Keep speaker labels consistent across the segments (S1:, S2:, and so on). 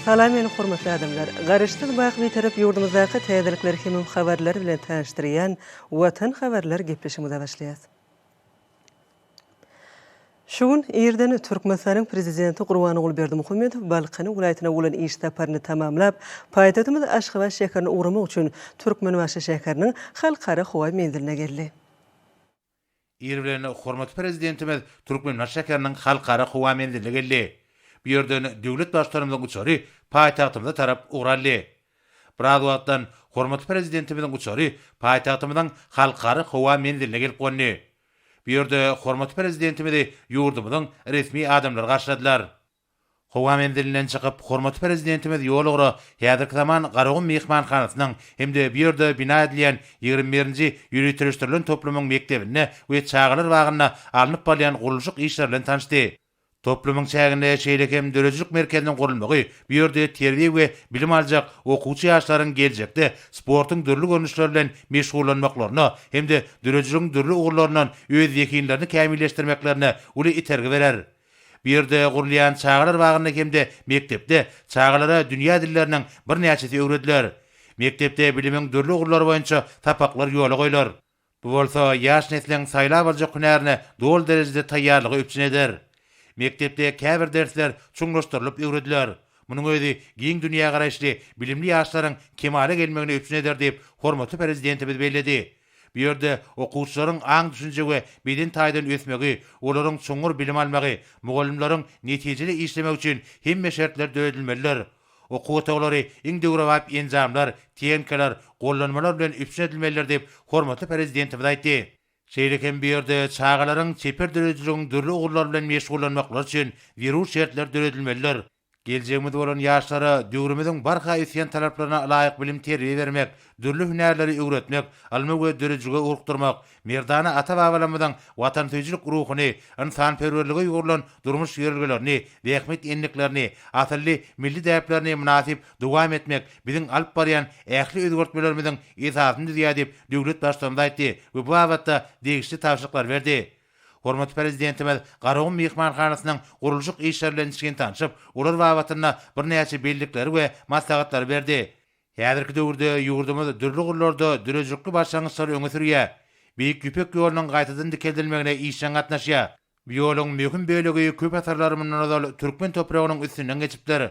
S1: Salam meni hormatly adamlar! Garaşsyz baky Bitarap ýurdumyzdaky täzelikler hemem habarlar bilen tanyşdyrýan Watan habarlar gepleşigimize başlaýas. Şu gün irden Türkmenistanyň Prezidenti Gurbanguly Berdimuhamedow Balkan welaýatyna bolan iş saparyny tamamlap, paýtagtymyz Aşgabat şäherine ugramak üçin Türkmenbaşy şäheriniň Halkara howa menziline geldi.
S2: Ir bilen hormatly Prezidentimiz Türkmenbaşy şäheriniň Halkara howa menziline geldi. Bu ýerden döwlet Baştutanymyzyň uçary paýtagtymyza tarap ugur aldy. Biraz wagtdan hormatly Prezidentimiziň uçary paýtagtymyzyň Halkara howa menziline gelip gondy. Bu ýerde hormatly Prezidentimizi ýurdumyzyň resmi adamlary garşyladylar. Howa menzilinden çykyp, hormatly Prezidentimiz ýol ugra häzirki zaman Garagum myhmanhanasynyň hem-de bu ýerde bina edilýän 21-nji ýöriteleşdirilen toplumyň mekdebinde we çagalar bagynda alnyp barylýan gurluşyk işleri bilen tanyşdy. Toplumyň çäginde şeýle hem döredijilik merkeziniň gurulmagy bu ýerde terbiýe we bilim aljak okuwçy ýaşlaryň geljekde sportuň dürli görnüşleri bilen meşgullanmaklaryna hem-de döredijiligiň dürli ugurlaryndan öz zehinlerini kämilleşdirmeklerine uly itergi berer. Bu ýerde gurulýan çagalar bagynda hem-de mekdepde çagalara dünýä dilleriniň birnäçesi öwrediler. Mekdepde bilimiň dürli ugurlary boýunça sapaklar ýola goýlar. Bu bolsa ýaş nesliň saýlap aljak hünärine doly derejede taýýarlygy üpjün eder. Mekdepde käbir dersler çuňlaşdyrylyp öwrediler. Munuň özi giň dünýägaraýyşly, bilimli ýaşlaryň kemala gelmegini üpjün eder diýip, hormatly Prezidentimiz belledi. Bu ýerde okuwçylaryň aň-düşünje we beden taýdan ösmegi, olaryň çuňňur bilim almagy, mugallymlaryň netijeli işlemegi üçin hemme şertler döredilmelidir. Okuw otaglary iň döwrebap enjamlar, tehnikalar, gollanmalar bilen üpjün edilmelidir diýip, hormatly Prezidentimiz aýtdy. Şeýle hem bu ýerde çagalaryň çeper döredijiligiň dürli ugurlary bilen meşgullanmaklary üçin zerur şertler döredilmelidir. Geljegimiz bolan ýaşlara döwrümiziň barha ösýän talaplaryna laýyk bilim-terbiýe bermek, dürli hünärleri öwretmek, ylma we döredijilige ugrukdyrmak, merdana ata-babalarymyzyň watansöýüjilik ruhuny, ynsanperwerlige ýugrulan durmuş ýörelgelerini, zähmet endiklerini, asylly milli däplerini mynasyp dowam etmek biziň alyp barýan ähli özgertmelerimiziň esasyny düzýär diýip, döwlet Baştutanymyz aýtdy we bu babatda degişli tabşyryklary berdi. Hormatly Prezidentimiz Garagum myhmanhanasynyň gurluşyk işleri bilen içgin tanşyp, olar babatynda birnäçe bellikleri we maslahatlary berdi. Häzirki döwürde ýurdumyz dürli ugurlarda döredijilikli başlangyçlary öňe sürýär. Beýik Ýüpek ýolunyň gaýtadan dikeldilmegine işjeň gatnaşýar. Bu ýoluň möhüm bölegi köp asyrlar mundan ozal türkmen topragynyň üstünden geçipdir.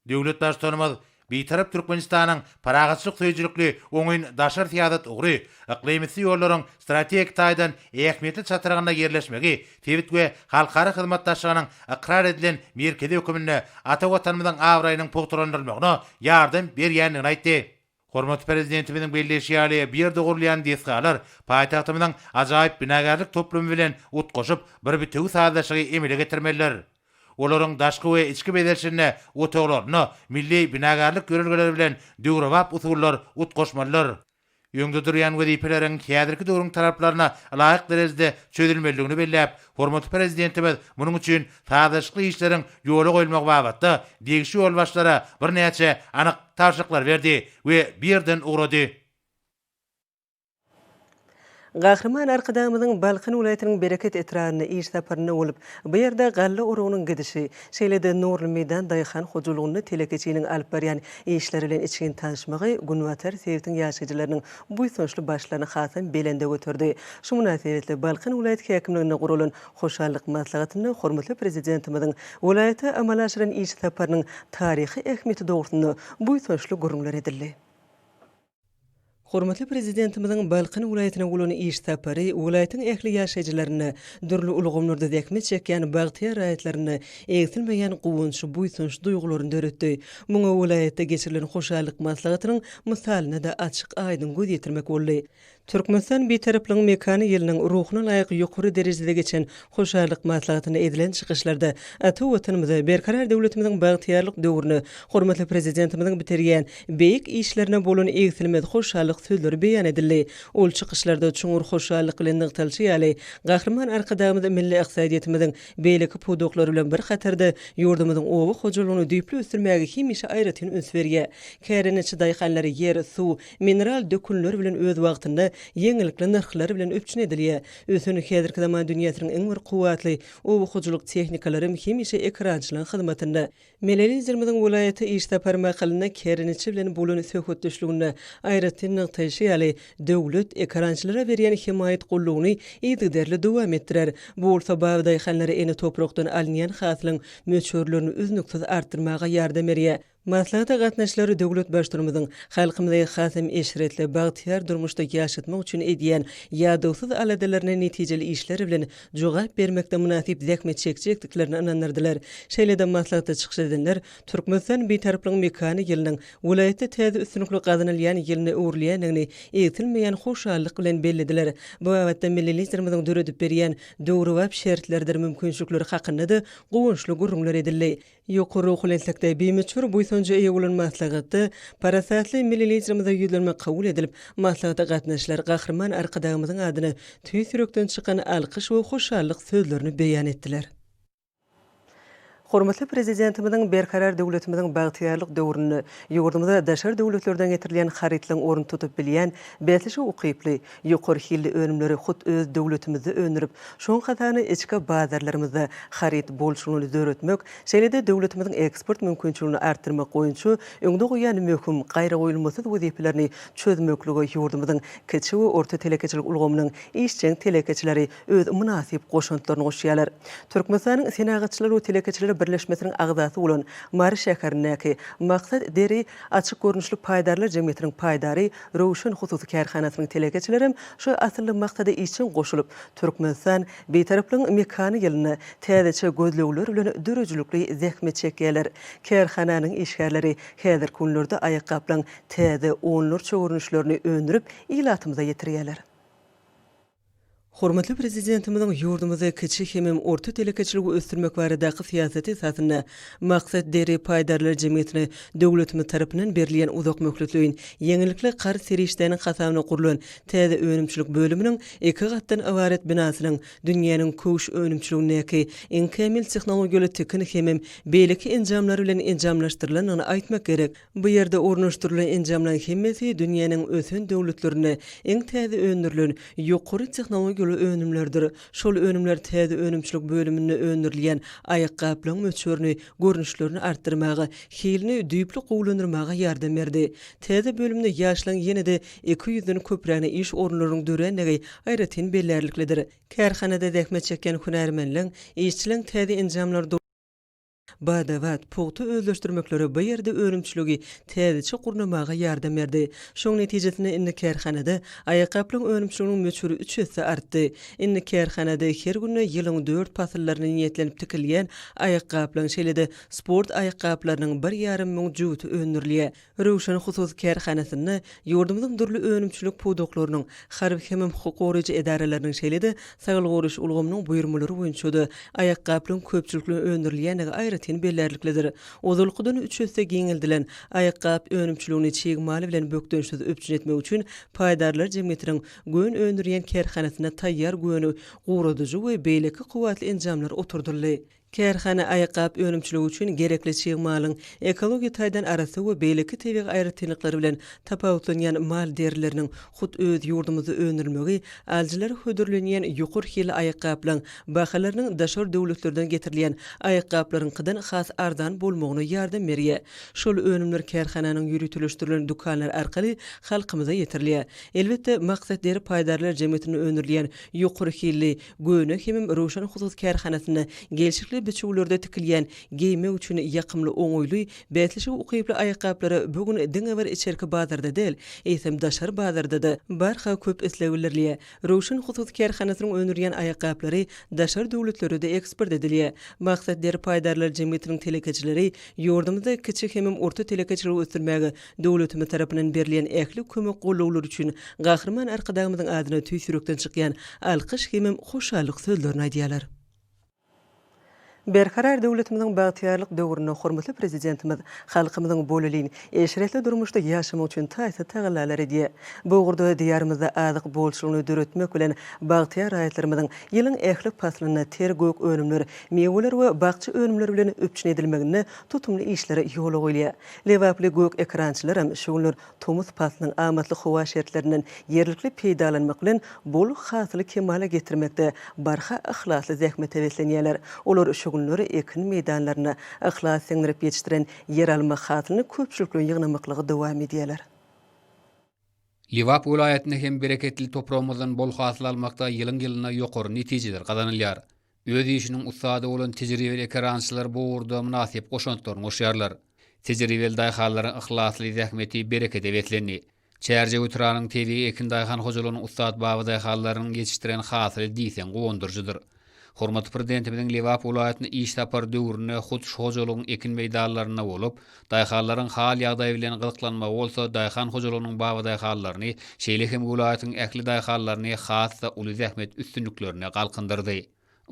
S2: Döwlet Baştutanymyz Bitarap Türkmenistanyň parahatçylyk söýüjilikli oňyn daşary syýasat ugry, yklymüsti ýollaryň strategik taýdan ähmiýetli çatrygynda ýerleşmegi sebit we halkara hyzmatdaşlygynyň ykrar edilen merkezi höküminde ata Watanymyzyň abraýynyň pugtalandyrylmagyna ýardam berýändigini aýtdy. Hormatly Prezidentimiziň belleýşi ýaly, bu ýerde gurulýan desgalar paýtagtymyzyň ajaýyp binagärlik toplumy bilen utgaşyp, bir bitewi sazlaşygy emele getirmelidir. Olaryň daşky we içki bezelişinde, otaglarynda milli binagärlik ýörelgeleri bilen döwrebap usullar utgaşmalydyr. Öňde durýan wezipeleriň häzirki döwrüň talaplaryna laýyk derejede çözülmelidigini belläp, hormatly Prezidentimiz munuň üçin sazlaşykly işleriň ýola goýulmagy babatda degişli ýolbaşçylara birnäçe anyk tabşyryklary berdi we bu ýerden ugrady.
S1: Gahryman Arkadagymyzyň Balkan welaýatynyň Bereket etrabynda iş saparynda bolup, bu ýerde galla oragynyň gidişi, şeýle-de Nurly meýdan daýhan hojalygynda telekeçiniň alyp barýan işleri bilen içgin tanyşmagy günbatar sebitiň ýaşaýjylarynyň buýsançly başlaryny hasam belende göterdi. Şu mynasybetli Balkan welaýat häkimliginde guralan hoşallyk maslahatynda hormatly Prezidentimiziň welaýata amala aşyran iş saparynyň taryhy ähmiýeti dogrusynda buýsançly gürrüňler edildi. Hormatly Prezidentimiziň Balkan welaýatyna bolan iş sapary welaýatyň ähli ýaşaýjylarynda, dürli ulgamlarda zähmet çekýän bagtyýar raýatlarynda egsilmeýän guwanç, buýsanç duýgularyny döretdi. Muňa welaýatda geçirilen hoşallyk maslahatynyň mysalynda-da açyk-aýdyň göz ýetirmek boldy. Türkmenistan Bitaraplygyň mekany ýylynyň ruhuna laýyk ýokary derejede geçen hoşallyk maslahatynda edilen çykyşlarda ata Watanymyza, Berkarar döwletimiziň bagtyýarlyk döwrüne, hormatly Prezidentimiziň bitirýän beýik işlerine bolan egsilmez hoşallyk. hoşallyk sözleri beýan edildi. Ol çykyşlarda çuňňur hoşallyk bilen nygtalyşy ýaly, Gahryman Arkadagymyz milli ykdysadyýetimiziň beýleki pudaklary bilen bir hatarda ýurdumyzyň oba hojalygyny düýpli ösdürmäge hemişe aýratyn üns berýär. Kärendeçi daýhanlary ýer, suw, mineral dökünler bilen öz wagtynda, ýeňillikli nyrhlar bilen üpjün edilýär. Ösen häzirki zaman dünýäsiniň iň bir kuwwatly oba hojalyk tehnikalary hem hemişe ekerançylygyň hyzmatynda. Milli Liderimiziň welaýata iş sapary mahalynda kärendeçi bilen bolan söhbetdeşliginde aýratyn nygtaýşy ýaly, döwlet ekerançylara berýän hemaýat goldawyny yzygiderli dowam etdirer. Bu bolsa babadaýhanlara ene toprakdan alynýan hasylyň möçberlerini üznüksiz artdyrmaga ýardam berýär. Maslahata gatnaşyjylar döwlet Baştutanymyzyň halkymyzy hasam eşretli, bagtyýar durmuşda ýaşatmak üçin edýän ýadawsyz aladalaryna netijeli işler bilen jogap bermekde mynasyp zähmet çekjekdiklerine ynandyrdylar. Şeýle-de maslahatda çykyş edenler Türkmenistan Bitaraplygyň mekany ýylynyň welaýatda täze üstünlikli gazanylýan ýylyna öwrülýändigini egsilmeýän hoşallyk bilen bellediler. Bu babatda milli Liderimiziň döredip berýän döwrebap şertleridir mümkinçilikleri hakynda-da guwançly gürrüňler edildi. Ýokary ruhubelentlikde, bimöçber buýsanja eýe bolan maslahatda parasatly Milli Liderimize ýüzlenme kabul edilip, maslahata gatnaşyjylar Gahryman Arkadagymyzyň adyna tüýs ýürekden çykan alkyş we hoşallyk sözlerini beýan etdiler. Hormatly Prezidentimiziň Berkarar döwletimiziň bagtyýarlyk döwründe ýurdumyza daşary döwletlerden getirilýän harytlaryň ornuny tutup bilýän, bäsleşige ukyply, ýokary hilli önümleri hut öz döwletimizde öndürip, şoň hasabyna içki bazarlarymyzda haryt bolçulygyny döretmek, şeýle-de döwletimiziň eksport mümkinçiligini artdyrmak boýunça öňde goýýan möhüm, gaýragoýulmasyz wezipelerini çözmeklige ýurdumyzyň kiçi we orta telekeçilik ulgamynyň işjeň telekeçileri öz mynasyp goşantlaryny goşýarlar. Türkmenistanyň Senagatçylar we telekeçiler birleşmesiniň agzasy bolan Mary şäherindäki Maksat deri açyk görnüşli paýdarlar jemgyýetiniň paýdary Röwşen hususy kärhanasynyň telekeçilerem şu asylly maksada işjeň goşulyp, Türkmenistan, Bitaraplygyň mekany ýylynda täzeçe gözlegler bilen döredijilikli zähmet çekýärler. Kärhananyň işgärleri häzirki günlerde aýakgaplaryň täze onlarça görnüşlerini öndürip, ilatymyza ýetirýärler. Hormatly Prezidentimiziň ýurdumyzda kiçi hemem orta telekeçiligi ösdürmek baradaky syýasaty esasynda Maksat deri paýdarlar jemgyýetine döwletimiz tarapyndan berilýän uzak möhletleýin ýeňillikli karz serişdäniň hasabyna gurlan täze önümçilik bölüminiň iki gatdan ybarat binasynyň dünýäniň köwüş önümçiligindäki iň kämil tehnologiýaly tikin hemem beýleki enjamlar bilen enjamlaşdyrylandygyny aýtmak gerek. Bu ýerde ornaşdyrylan enjamlaryň hemmesi dünýäniň ösen döwletlerinde iň täze öndürilen, ýokary tehnologiýaly önümlerdir. Şol önümler täze önümçilik bölüminde öndürilýän aýakgaplaryň möçberini, görnüşlerini artdyrmaga, hilini düýpli gowulandyrmaga ýardam berdi. Täze bölümde ýaşlaryň ýene-de iki ýüzden köprägine iş orunlarynyň dörändigi aýratyn bellärliklidir. Kärhanada zähmet çekýän hünärmenleň, işçileň täze enjamlary Bada-bat, pugta özleşdirmekleri bu ýerde önümçiligi täzeçe gurnamaga ýardam berdi. Şoň netijesinde indi kärhanada aýakgaplaryň önümçiliginiň möçberi üç esse artdy. Indi kärhanada her günde ýylyň dört pasyllaryna niýetlenip tikilýän aýakgaplaryň, şeýle-de sport aýakgaplarynyň bir ýarym müň jübüti öndürilýär. Röwşen hususy kärhanasynda ýurdumyzyň dürli önümçilik pudaklarynyň, harby hemem hukuk goraýjy edaralarynyň şeýle-de saglygy goraýyş ulgamynyň buýurmalary boýunça-da aýakgaplaryň köpçülikleýin öndürilýändigi aýratyn bellärliklidir. Ozalkydan üç esse giňeldilen aýakgap önümçiligini çig mal bilen bökdençsiz üpjün etmek üçin paýdarlar jemgyýetiniň gön öndürýän kärhanasynda taýýar göni guradyjy we beýleki kuwwatly enjamlar oturdyldy. Kärhana aýakgap önümçiligi üçin gerekli çig malyň ekologiýa taýdan arassa we beýleki tebigy aýratynlyklary bilen tapawutlanýan mal derileriniň hut öz ýurdumyzda öndürilmegi alyjylara hödürlenýän ýokary hilli aýakgaplaryň bahalarynyň daşary döwletlerden getirilýän aýakgaplaryňkydan has arzan bolmagyna ýardam berýär. Şol önümler kärhananyň ýöriteleşdirilen dükanlary arkaly halkymyza ýetirilýär. Elbetde, Maksat deri paýdarlar jemgyýetinde öndürilýän ýokary hilli Göne hemem Röwşen hususy kärhanasynda gelşikli biçüwlerde tikilýän, geýmek üçin ýakymly, oňaýly, bäsleşige ukyply aýakgaplara bu gün diňe bir içerki bazarda däl, eýsem daşary bazarda-da barha köp isleg bildirilýär. Röwşen hususy kärhanasynyň öndürýän aýakgaplary daşary döwletlere-de eksport edilýär. Maksat deri paýdarlar jemgyýetiniň telekeçileri ýurdumyzda kiçi hemem orta telekeçiligi ösdürmäge Döwletimiz tarapyndan berilýän ähli kömek-gollawlar üçin Gahryman Arkadagymyzyň adyna tüýs ýürekden çykýan alkyş hemem hoşallyk sözlerini aýdýarlar. Berkarar döwletimiziň bagtyýarlyk döwründe hormatly Prezidentimiz halkymyzyň bolelin, eşretli durmuşda ýaşamagy üçin taýsyz tagallalar edýär. Bu ugurda Diýarymyzda azyk bolçulygyny döretmek bilen, bagtyýar raýatlarymyzyň ýylyň ähli paslynda ter gök önümler, miweler we bakja önümleri bilen üpjün edilmeginde tutumly işler ýola goýulýar. Lebaply gök ekrançylaram şu günler Tomus paslynyň amatly howa şertlerinden ýerlikli peýdalanmak bilen, bol hasyly kemala getirmekde barha yhlasly zähmete beslenýärler. Olar şu günler ekin meýdanlarynda yhlas siňdirip ýetişdiren ýeralma hasylyny köpçülikleýin ýygnamaklygy dowam edýärler.
S3: Lebap welaýatynda hem bereketli topragymyzdan bol hasyl almakda ýylyň-ýylyna ýokary netijeler gazanylýar. Öz işiniň ussady bolan tejribeli ekerançylar bu ugurda mynasyp goşantlaryny goşýarlar. Tejribeli daýhanlaryň yhlasly zähmeti berekede beslendi. Çärjew etrabynyň Tebigy ekin daýhan hojalygynyň ussat babadaýhanlarynyň ýetişdiren hasyly diýseň guwandyryjydyr. Hormatly Prezidentimiziň Lebap welaýatyna iş sapary döwründe hut şu hojalygyň ekin meýdanlarynda bolup, daýhanlaryň hal-ýagdaýy bilen gyzyklanmagy bolsa daýhan hojalygynyň babadaýhanlaryny, şeýle hem welaýatyň ähli daýhanlaryny has-da uly zähmet üstünliklerine galkyndyrdy.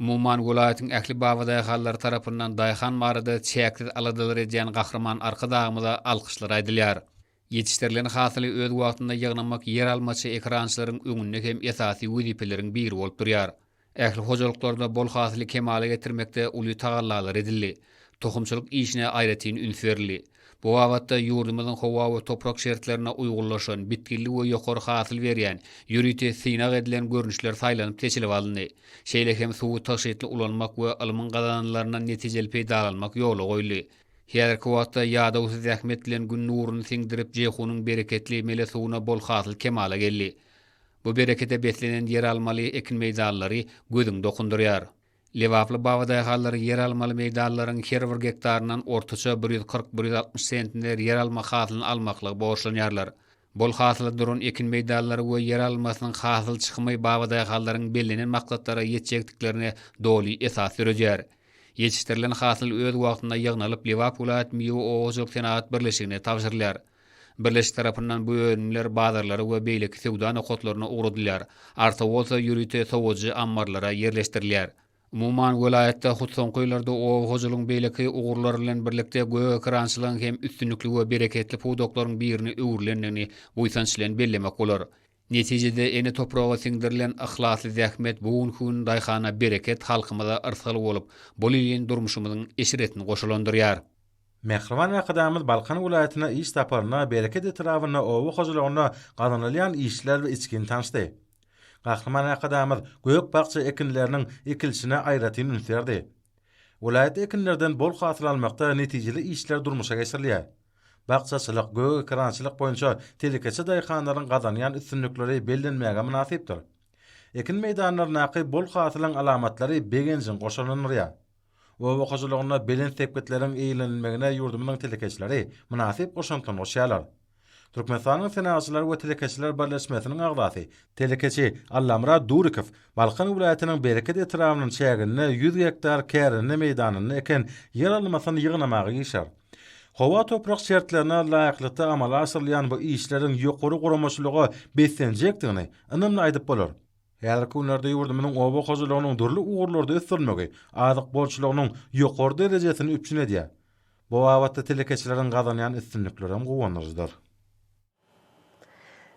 S3: Umuman, welaýatyň ähli babadaýhanlary tarapyndan daýhan barada çäksiz aladalar edýän Gahryman Arkadagymyza alkyşlar aýdylýar. Ýetişdirilen hasyly öz wagtynda ýygnamak ýeralmaçy ekerançylaryň öňünde hem esasy wezipeleriň biri bolup durýar. Ähli hojalyklarda bol hasyly kemala getirmekde uly tagallalar edildi. Tohumçylyk işine aýratyn üns berildi. Bu babatda ýurdumyzyň howa we toprak şertlerine uýgunlaşan, bitginli we ýokary hasyl berýän, ýörite synag edilen görnüşler saýlanyp seçilip alyndy. Şeýle hem suwy tygşytly ulanmak we ylmyň gazananlaryndan netijeli peýdalanmak ýola goýuldy. Häzirki wagtda ýadawsyz zähmet bilen Gün nuruny siňdirip, Jeýhunyň bereketli mele suwuna bol hasyl kemala geldi. Bu berekede beslenen ýeralmaly ekin meýdanlary gözüňi dokundyrýar. Lebaply babadaýhanlar ýeralmaly meýdanlaryň her bir gektaryndan ortaça 140, 160 sentner ýeralma hasylyny almaklyga borçlanýarlar. Bol hasyla duran ekin meýdanlary we ýeralmasynyň hasyl çykymy babadaýhanlaryň bellenen maksatlara ýetjekdiklerine doly esas döredýär. Ýetişdirilen hasyl öz wagtynda ýygnalyp Lebap welaýat miwe oba hojalyk senagat birleşigine tabşyrylýar. Birleşik tarapyndan bu önümler bazarlara we beýleki söwda nokatlaryna ugradylýar, artygy bolsa ýörite sowadyjy ammarlara ýerleşdirilýär. Umuman, welaýatda hut soňky ýyllarda oba hojalygyň beýleki ugurlary bilen birlikde gök ekerançylygyň hem üstünlikli we bereketli pudaklaryň birine öwrülendigini buýsanç bilen bellemek bolar. Netijede, ene topraga siňdirilen yhlasly zähmet bu günki gün daýhana bereket, halkymyza yrsgal bolup, bolelin durmuşymyzyň eşretini goşalandyrýar.
S2: Mähriban Arkadagymyz Balkan welaýatyna iş saparynda Bereket etrabynda oba hojalygynda gazanylýan işler içgin tanyşdy. Gahryman Arkadagymyz gök-bakja ekinleriniň ekilişine aýratyn üns berdi. Welaýatda ekinlerden bol hasyl almakda netijeli işler durmuşa geçirilýär. Bakjaçylyk, gök ekerançylyk boýunça telekeçi daýhanlaryň gazanýan üstünlikleri bellenmäge mynasypdyr. Ekin meýdanlaryndaky bol hasylyň alamatlary begenjiňi goşalandyrýar. Oba hojalygynda belent sepgitleriň eýelenilmegine ýurdumyzyň telekeçileri mynasyp goşantlaryny goşýarlar. Türkmenistanyň Senagatçylar we telekeçiler birleşmesiniň agzasy, telekeçi Allamyrat Durikow Balkan welaýatynyň Bereket etrabynyň çäginde 100 gektar kärende meýdanynda eken ýeralmasyny ýygnamaga girişer. Howa-toprak şertlerine laýyklykda amala aşyrylýan bu işleriň ýokary guramaçylyga beslenjekdigini ynamly aýdyp bolar. Häzirki günlerde ýurdumyzyň oba hojalygynyň dürli ugurlarda ösdürilmegi azyk bolçulygynyň ýokary derejesini üpjün edýär. Bu babatda telekeçileriň gazanýan üstünlikleri hem guwandyryjydyr.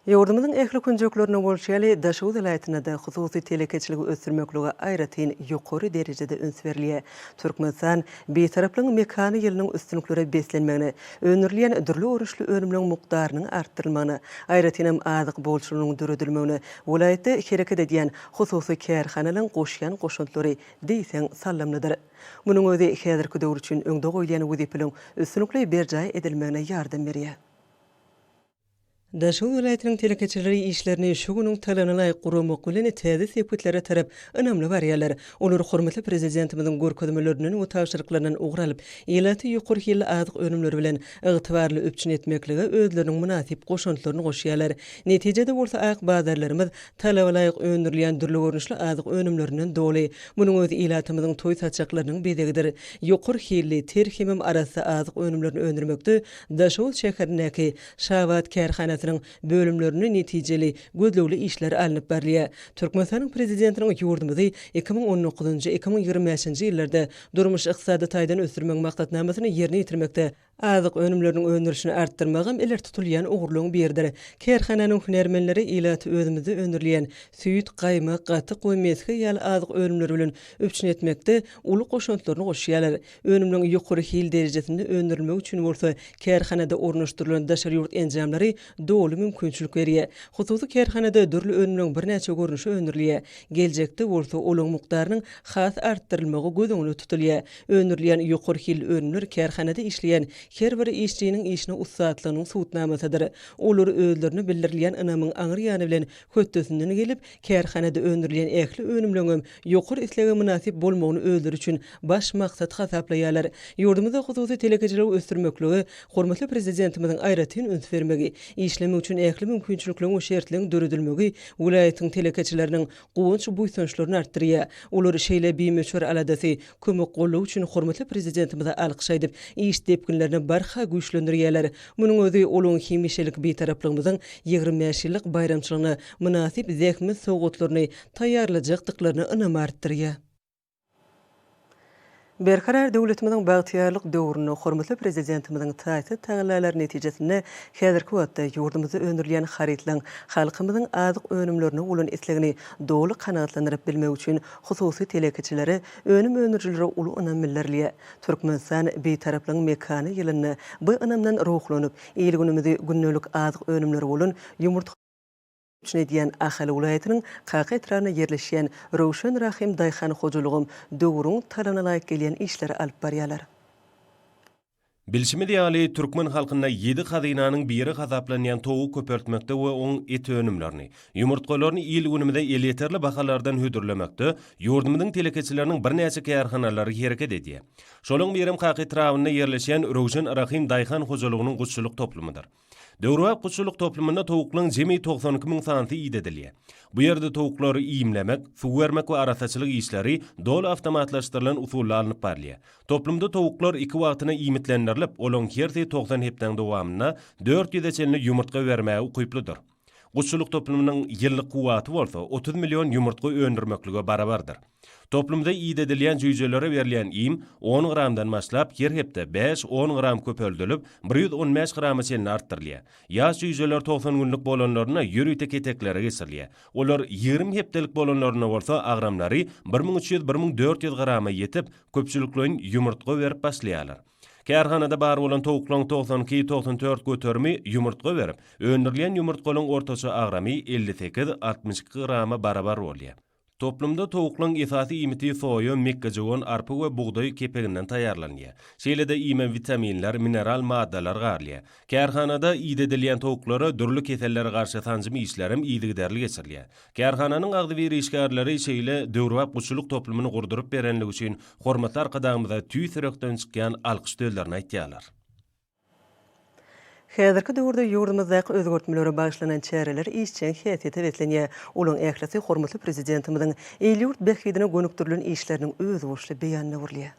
S1: Ýurdumyzyň ähli künjeklerinde bolşy ýaly, Daşoguz welaýatynda-da hususy telekeçiligi ösdürmeklige aýratyn ýokary derejede üns berilýär. Türkmenistan Bitaraplygyň mekany ýylynyň üstünliklere beslenmegine, öndürilýän dürli görnüşli önümleriň mukdarynyň artdyrylmagyna, aýratynam azyk bolçulygynyň döredilmegine welaýatda hereket edýän hususy kärhanalaryň goşýan goşantlary diýseň saldamlydyr. Munuň özi häzirki döwür üçin öňde goýulýan wezipeleriň üstünlikli berjaý edilmegine ýardam berýär. Daşoguz welaýatynyň telekeçileri işlerini şu günüň talabyna laýyk guramak bilen, täze sepgitlere tarap ynamly barýarlar. Olar hormatly Prezidentimiziň görkezmelerinden we tabşyryklaryndan ugur alyp, ilaty ýokary hilli azyk önümleri bilen ygtybarly üpjün etmeklige özleriniň mynasyp goşantlaryny goşýarlar. Netijede bolsa ak bazarlarymyz talaba laýyk öndürilýän dürli görnüşli azyk önümlerinden doly. Munuň özi ilatymyzyň toý saçaklarynyň bezegidir. Ýokary hilli, ter hemem arassa azyk önümlerini öndürmekde Daşoguz şäherindäki Şabat kärhanasynyň. kärhanasynyň bölümlerinde netijeli, gözlegli işler alnyp barylýar. Türkmenistanyň Prezidentiniň ýurdumyzy 2019-njy, 2025-nji ýyllarda durmuş-ykdysady taýdan ösdürmegiň maksatnamasyny ýerine ýetirmekde azyk önümleriniň öndürilişini artdyrmagam ileri tutulýan ugurlaryň biridir. Kärhananyň hünärmenleri ilaty özümizde öndürilýän süýt, gaýmak, gatyk we mesge ýaly azyk önümleri bilen üpjün etmekde uly goşantlaryny goşýarlar. Önümleriň ýokary hil derejesinde öndürilmegi üçin bolsa kärhanada ornaşdyrylan daşary ýurt enjamlary doly mümkinçilik berýär. Hususy kärhanada dürli önümleriň birnäçe görnüşi öndürilýär. Geljekde bolsa olaryň mukdarynyň has artdyrylmagy göz öňünde tutulýar. Öndürilýän ýokary hilli önümler kärhanada işleýän her bir işçiniň işine ussatlygynyň subutnamasydyr. Olar özlerine bildirilýän ynamyň aňry ýany bilen hötdesinden gelip, kärhanada öndürilýän ähli önümleňem ýokary islege mynasyp bolmagyny özleri üçin baş maksat hasaplaýarlar. Ýurdumyzda hususy telekeçiligi ösdürmeklige hormatly Prezidentimiziň aýratyn üns bermegi, işlemek üçin ähli mümkinçilikleriň we şertleriň döredilmegi welaýatyň telekeçileriniň guwanç-buýsançlaryny artdyrýar. Olar şeýle bimöçber aladasy, kömek-goldawy üçin hormatly Prezidentimize alkyş aýdyp, iş depginlerini barha güýçlendirýärler. Munuň özi olaryň hemişelik Bitaraplygymyzyň 25 ýyllyk baýramçylygyna mynasyp zähmet sowgatlaryny taýýarlajakdyklaryna ynamy artdyrýar. Berkarar döwletimiziň bagtyýarlyk döwründe hormatly Prezidentimiziň taýsyz tagallalary netijesinde häzirki wagtda ýurdumyzda öndürilýän harytlaryň halkymyzyň azyk önümlerine bolan islegini doly kanagatlandyryp bilmek üçin hususy telekeçilere, önüm öndürijilere uly ynam bildirilýär. Türkmenistan Bitaraplygyň mekany ýylynda bu ynamdan ruhlanyp, il-günümizi gündelik azyk önümleri bolan ýumurtga, üpjün edýän Ahal welaýatynyň Kaka etrabynda ýerleşýän Röwşen Rahym daýhan hojalygam döwrüň talabyna laýyk gelýän işleri alyp barýarlar.
S4: Bilşimiz ýaly, türkmen halkynda ýedi hazynanyň biri hasaplanýan towugy köpeltmekde we oň et önümlerini, ýumurtgalaryny il-günümize elýeterli bahalardan hödürlemekde ýurdumyzyň telekeçileriniň birnäçe kärhanalary hereket edýär. Şolaryň birem Kaka etrabynda ýerleşýän Röwşen Rahym daýhan hojalygynyň guşçulyk toplumydyr. Döwrebap guşçulyk toplumynda towuklaryň jemi 92 müň sanysy idedilýär. Bu ýerde towuklary iýmlemek, suw bermek we arassaçylyk işleri doly awtomatlaşdyrylan usulda alnyp barylýar. Toplumda towuklar iki wagtyna iýmitlendirilip, olaryň hersi 90 hepdäň dowamynda 400-e çenli ýumurtga bermäge ukyplydyr. Guşçulyk toplumynyň ýyllyk kuwwaty bolsa 30 million ýumurtga öndürmeklige barabardyr. Toplumda idedilýän jüýjelere berilýän iým on gramdan başlap, her hepde bäş-on gram köpeldilip, 115 grama çenli artdyrylýar. Ýaş jüýjeler 90 günlük bolanlarynda ýörite keteklere geçirilýär. Olar 20 hepdelik bolanlarynda bolsa agramlary 1300-1400 grama ýetip, köpçülikleýin ýumurtga berip başlaýarlar. Kärhanada bar bolan towuklaryň 92-94 göterimi ýumurtga berip, öndürilýän ýumurtgalaryň ortaça agramy 58-62 grama barabar bolýar. Toplumda towuklaryň esasy iýmiti soýa, mekgejöwen, arpa we bugdaý kepeginden taýýarlanýar. Şeýle-de iýme witaminler, mineral maddalar garylýar. Kärhanada idedilýän towuklara dürli kesellere garşy sanjym işlerem yzygiderli geçirilýär. Kärhananyň agzybir işgärleri şeýle döwrebap guşçulyk toplumyny gurduryp berenligi üçin hormatly Arkadagymyza tüýs ýürekden çykýan alkyş sözlerini aýtýarlar.
S1: Häzirki döwürde ýurdumyzdaky özgertmelere bagyşlanan çäreler işjeň häsiýete beslenýär. Olaryň ählisi hormatly Prezidentimiziň il-ýurt bähbidine gönükdirilen işleriniň özboluşly beýanyna öwrülýär.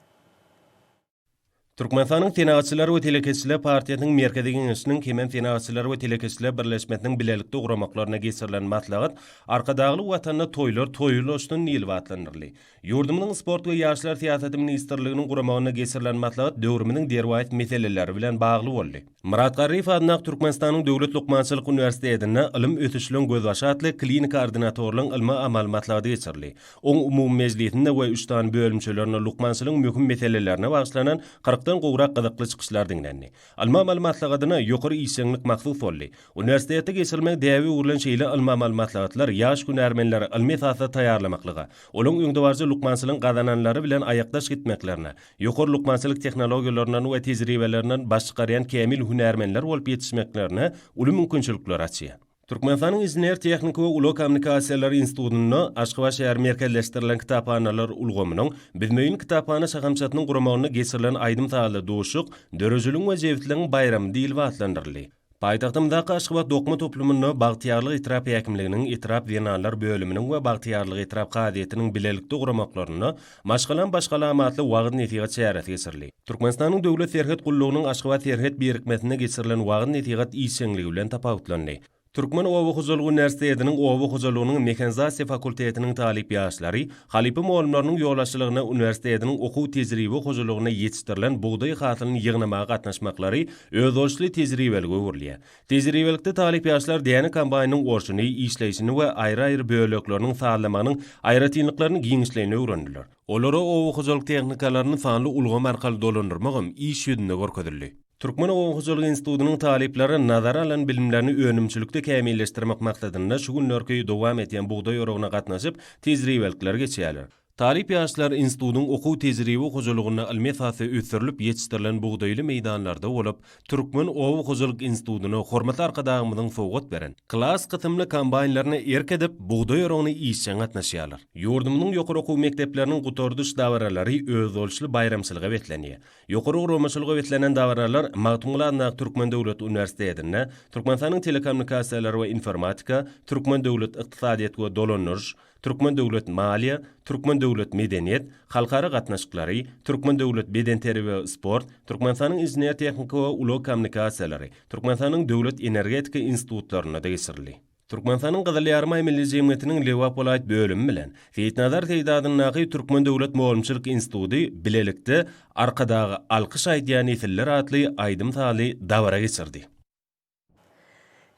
S4: Türkmenistanyň Senagatçylar we telekeçiler partiýasynyň Merkezi Geňeşiniň hemem Senagatçylar we telekeçiler birleşmesiniň bilelikde guramaklarynda geçirilen maslahat Arkadagly Watanda toýlar toýulaşsyn diýlip atlandyryldy. Ýurdumyzyň Sport we ýaşlar syýasaty ministrliginiň guramagynda geçirilen maslahat döwrümiziň derwaýys meseleleri bilen bagly boldy. Myrat Garryýew adyndaky Türkmenistanyň Döwlet lukmançylyk uniwersitetinde Ylym ösüşligiň gözbaşy atly kliniki ordinatorlaryň ylmy-amaly maslahaty geçirildi. Oň umumy mejlisinde we üç sany bölümçelerinde lukmançylygyň möhüm meselelerine bagyşlanan kyrkdan gowrak gyzykly çykyşlar diňlendi. Ylmy-amaly maslahatyna ýokary işjeňlik mahsus boldy. Uniwersitetde geçirilmegi däbe öwrülen şeýle ylmy-amaly maslahatlar ýaş hünärmenleri ylmy esasda taýýarlamaklyga, olaryň öňdebaryjy lukmançylygyň gazananlary bilen aýakdaş gitmeklerine, ýokary lukmançylyk tehnologiýalaryndan we tejribelerinden baş çykarýan kämil hünärmenler bolup ýetişmeklerine uly mümkinçilikleri açýar. Türkmenistanyň Inžener-tehniki we ulag kommunikasiýalary institutynda Aşgabat şäher merkezleşdirilen kitaphanalar ulgamynyň Büzmeýin kitaphana şahamçasynyň guramagynda geçirilen aýdym-sazly duşuşyk Döredijiligň we jebisligiň baýramy diýlip atlandyryldy. Paýtagtymyzdaky Aşgabat dokma toplumynda Bagtyýarlyk etrap häkimliginiň etrap zenanlar bölüminiň we Bagtyýarlyk etrap kazyýetiniň bilelikde guramaklarynda Maşgalam başgalam atly wagyz-nesihat çäresi geçirildi. Türkmenistanyň Döwlet serhet gullugynyň Aşgabat serhet birikmesinde geçirilen wagyz-nesihat işjeňligi bilen tapawutlandy. Türkmen oba hojalyk uniwersitetiniň oba hojalygynyň mehanizasiýa fakultetiniň talyp ýaşlary halypa mugallymlarynyň ýolbaşçylygynda uniwersitetiň okuw-tejribe hojalygynda ýetişdirilen bugdaý hasylyny ýygnamaga gatnaşmaklary özboluşly tejribelige öwrülýär. Tejribelikde talyp ýaşlar däne kombaýnynyň orşuny, işleýşini we aýry-aýry bölekleriniň sazlamagynyň aýratynlyklaryny giňişleýin öwrendiler. Olara oba hojalyk tehnikalaryny sanly ulgam arkaly dolandyrmagam iş ýüzünde görkezildi. Türkmen oba hojalyk institutynyň talyplary nazara alan bilimlerini önümçilikde kämilleşdirmek maksadynda şu günlerki dowam edýän bugdaý oragyna gatnaşyp, tejribelikleri geçýärler. Talyp ýaşlar institutyň okuw-tejribe hojalygynda ylmy esasda ösdürilip ýetişdirilen bugdaýly meýdanlarda bolup, Türkmen oba hojalyk institutyna hormatly Arkadagymyzyň sowgat beren Klas kysymly kombaýnlaryna erk edip, bugdaý oragyna işjeň gatnaşýarlar. Ýurdumyzyň ýokary okuw mekdepleriniň gutardyş dabaralary özboluşly baýramçylyga beslenýär. Ýokary guramaçylyga beslenen dabaralar Magtymguly adyndaky Türkmen döwlet uniwersitetinde, Türkmenistanyň Telekommunikasiýalar we informatika, Türkmen döwlet ykdysadyýet we dolandyryş, Türkmen döwlet maliýe, Türkmen döwlet medeniýet, halkara gatnaşyklary, Türkmen döwlet bedenterbiýe we sport, Türkmenistanyň inžener-tehniki we ulag kommunikasiýalary, Türkmenistanyň döwlet energetika institutlarynda-da geçirildi. Türkmenistanyň Gyzyl Ýarymaý Milli jemgyýetiniň Lebap welaýat bölümi bilen Seýitnazar Seýdi adyndaky Türkmen döwlet mugallymçylyk instituty bilelikde Arkadaga alkyş aýdýan nesiller atly aýdym-sazly dabara geçirdi.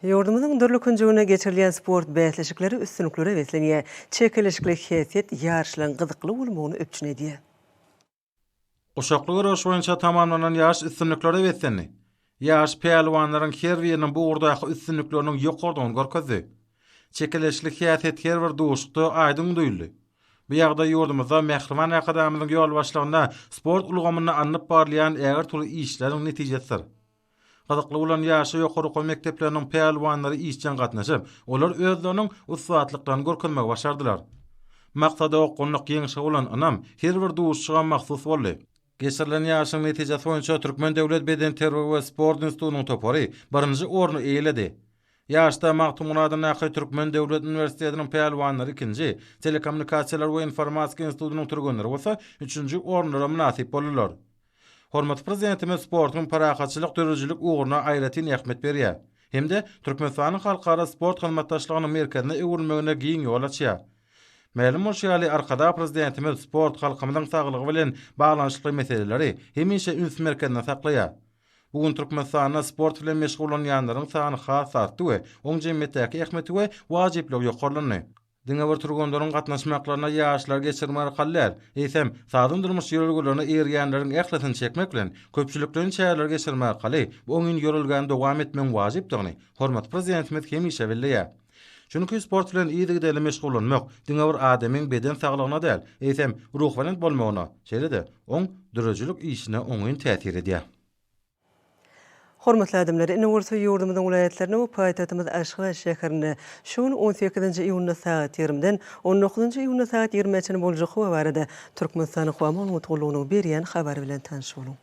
S1: Ýurdumyzyň dürli künjeginde geçirilýän sport bäsleşikleri üstünliklere beslenýär. Çekeleşikli häsiýet ýaryşlaryň gyzykly bolmagyny üpjün edýär.
S2: Guşakly göreş boýunça tamamlanan ýaryş üstünliklere beslendi. Ýaş pälwanlaryň her biriniň bu ugurdaky üstünlikleriniň ýokarydygyny görkezdi. Çekeleşikli häsiýet her bir duşuşykda aýdyň duýuldy. Bu ýagdaý ýurdumyzda mähriban Arkadagymyzyň ýolbaşçylygynda sport ulgamynda alnyp barylýan ägirt uly işleriň netijesidir. Gyzykly bolan ýaryşa ýokary okuw mekdepleriniň pälwanlary işjeň gatnaşyp, olar özleriniň ussatlyklaryny görkezmegi başardylar. Maksada okgunlyk, ýeňşe bolan ynam her bir duşuşyga mahsus boldy. Geçirilen ýaryşyň netijesi boýunça Türkmen döwlet bedenterbiýe we sport institutynyň topary birinji orny eýeledi. Ýaryşda Magtymguly adyndaky Türkmen döwlet uniwersitetiniň pälwanlary ikinji, Telekommunikasiýalar we informatika institutynyň türgenleri bolsa üçünji orunlara mynasyp boldular. Hormatly Prezidentimiz sportuň parahatçylyk döredijilik ugruna aýratyn ähmiýet berýär hem-de Türkmenistanyň halkara sport hyzmatdaşlygynyň merkezine öwrülmegine giň ýol açýar. Mälim bolşy ýaly, Arkadag Prezidentimiz sport halkymyzyň saglygy bilen baglanyşykly meseleleri hemişe üns merkezinde saklaýar. Bu gün Türkmenistanda sport bilen meşgullanýanlaryň sany has artdy we oň jemgyýetdäki ähmiýeti we wajyplygy ýokarlandy. Diňe bir türgenleriň gatnaşmaklaryna ýaryşlary geçirmek arkaly däl, eýsem, sagdyn durmuş ýörelgelerine eýerýänleriň ählisini çekmek bilen, köpçülikleýin çäreleri geçirmek arkaly bu oňyn ýörelgäni dowam etmegiň wajypdygyny hormatly Prezidentimiz hemişe belleýär. Çünki sport bilen yzygiderli meşgullanmak diňe bir adamyň beden saglygyna däl, eýsem, ruhubelent bolmagyna, şeýle-de, oň döredijilik işine oňyn täsir edýär.
S1: Hormatly adamlar, indi bolsa ýurdumyzyň welaýatlarynda we paýtagtymyz Aşgabat şäherinde şu gün on sekizinji iýunda sagat ýigrimiden on dokuzynjy iýunda sagat ýigrimä çenli boljak howa barada Türkmenistanyň Howa maglumat gullugynyň berýän habary bilen tanyş boluň.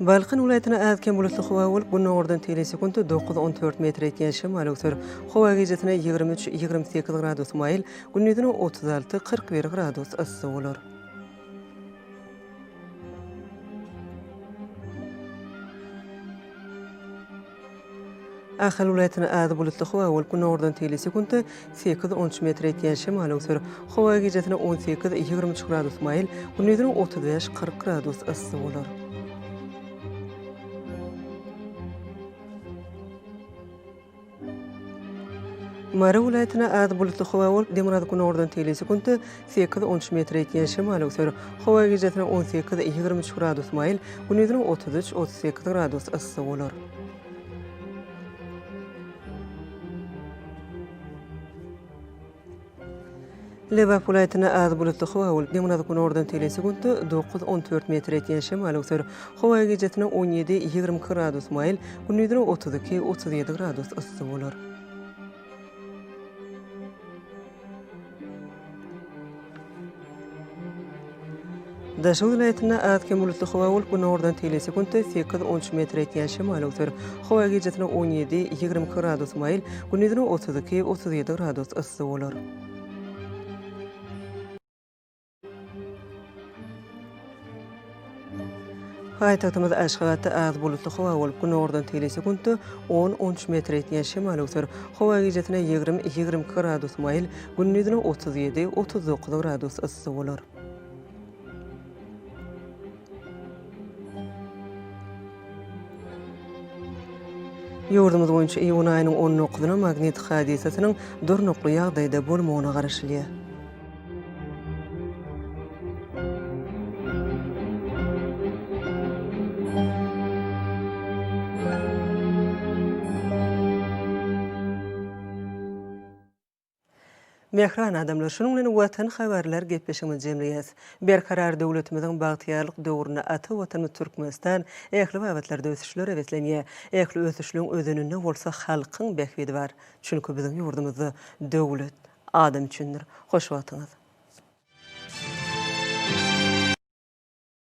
S1: Balkan welaýatynda az-kem bulutly howa bolup, gündogardan teýle sekuntda dokuz-on dört metr etýän şemal öwser. Howa gijesine 23, 28 gradus maýyl, gündizine 36, 41 gradus yssy bolar. Ahal welaýatynda az bulutly howa bolup, günordan teýli sekuntda sekiz-on üç metr etýän şemal öwser. Howa gijesine 18, 23 gradus maýyl, gündizine 35, 40 gradus yssy bolar. Mary welaýatynda az bulutly howa bolup, demirgazyk-günordan teýli sekuntda sekiz-on üç metr etýän şemal öwser. Howa gijesine 18, 23 gradus maýyl, gündizine 33, 38 gradus yssy bolar. Lebap welaýatynda az bulutly howa bolup, demirgazyk-günordan teýle sekuntda dokuz, on dört metr etýän şemal öwser. Howa gijesine 17, 22 gradus maýyl, gündizine 32, 37 gradus yssy bolar. Daşoguz welaýatynda az-kem bulutly howa bolup, günordan teýle sekuntda sekiz, on üç metr etýän şemal öwser. Howa gijesine 17, 22 gradus maýyl, gündizine 32, 37 gradus yssy bolar. Paýtagtymyz Aşgabatda az bulutly howa bolup, günordan teýle sekuntda on, on üç metr etýän şemal öwser. Howa gijesine 20, 22 gradus maýyl, gündizine 37, 39 gradus yssy bolar. Ýurdumyz boýunça iýun aýynyň on dokuzyna magnit hadysasynyň durnukly ýagdaýda bolmagyna garaşylýar. Mähriban adamlar, şunuň bilen Watan habarlar gepleşigimizi jemleýäs. Berkarar döwletimiziň bagtyýarlyk döwründe ata Watanymyz Türkmenistan ähli babatlarda ösüşlere beslenýär. Ähli ösüşligiň özeninde bolsa halkyň bähbidi bar. Çünki biziň ýurdumyzda döwlet adam üçindir. Hoş wagtyňyz!